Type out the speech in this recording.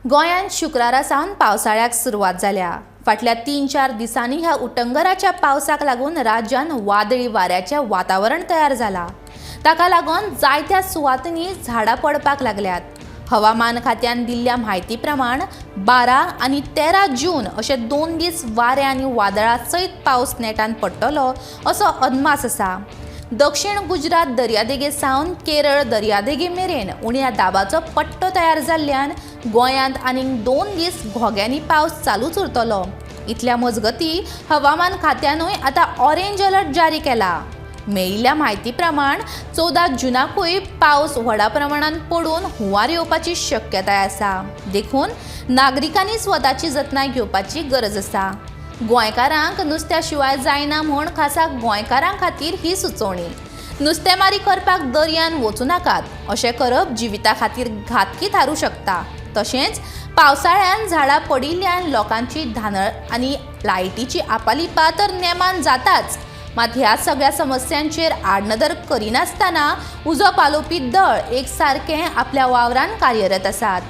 गोंयांत शुक्रारा सावन पावसाळ्याक सुरवात जाल्या. फाटल्या 3-4 दिसांनी ह्या उटंगराच्या पावसाक लागून राज्यांत वादळी वाऱ्याचें वातावरण तयार जाला. ताका लागून जायत्या सुवातींनी झाडां पडपाक लागल्यात. हवामान खात्यान दिल्ल्या म्हायती प्रमाण 12 आनी 13 जून अशे 2 दीस वारें आनी वादळा सयत पावस नेटान पडटलो असो अदमास आसा. दक्षिण गुजरात दर्यादेगे सावन केरळ दर्यादेगे मेरेन उण्या दाबाचो पट्टो तयार जाल्ल्यान गोंयांत आनीक 2 दीस घोग्यांनी पावस चालूच उरतलो. इतल्या मजगती हवामान खात्यानूय आतां ऑरेंज अलर्ट जारी केला. मेळिल्ल्या म्हायती प्रमाण 14 जुनाकूय पावस व्हडा प्रमाणात पडून हुंवार येवपाची शक्यताय आसा. देखून नागरिकांनी स्वताची जतनाय घेवपाची गरज आसा. गोंयकारांक नुस्त्या शिवाय जायना म्हूण खासा गोंयकारां खातीर ही सुचोवणी. नुस्तेमारी करपाक दर्यान वचूं नाकात, अशें करप जिविता खातीर घातकी थारूं शकता. तशेंच पावसाळ्यान झाडां पडिल्ल्यान लोकांची धानळ आनी लायटीची आपालिपा तर नेमान जाताच. मात ह्या सगळ्या समस्यांचेर आडनदर करिनासतना उजो पालोवपी दळ एक सारकें आपल्या वावरान कार्यरत आसात.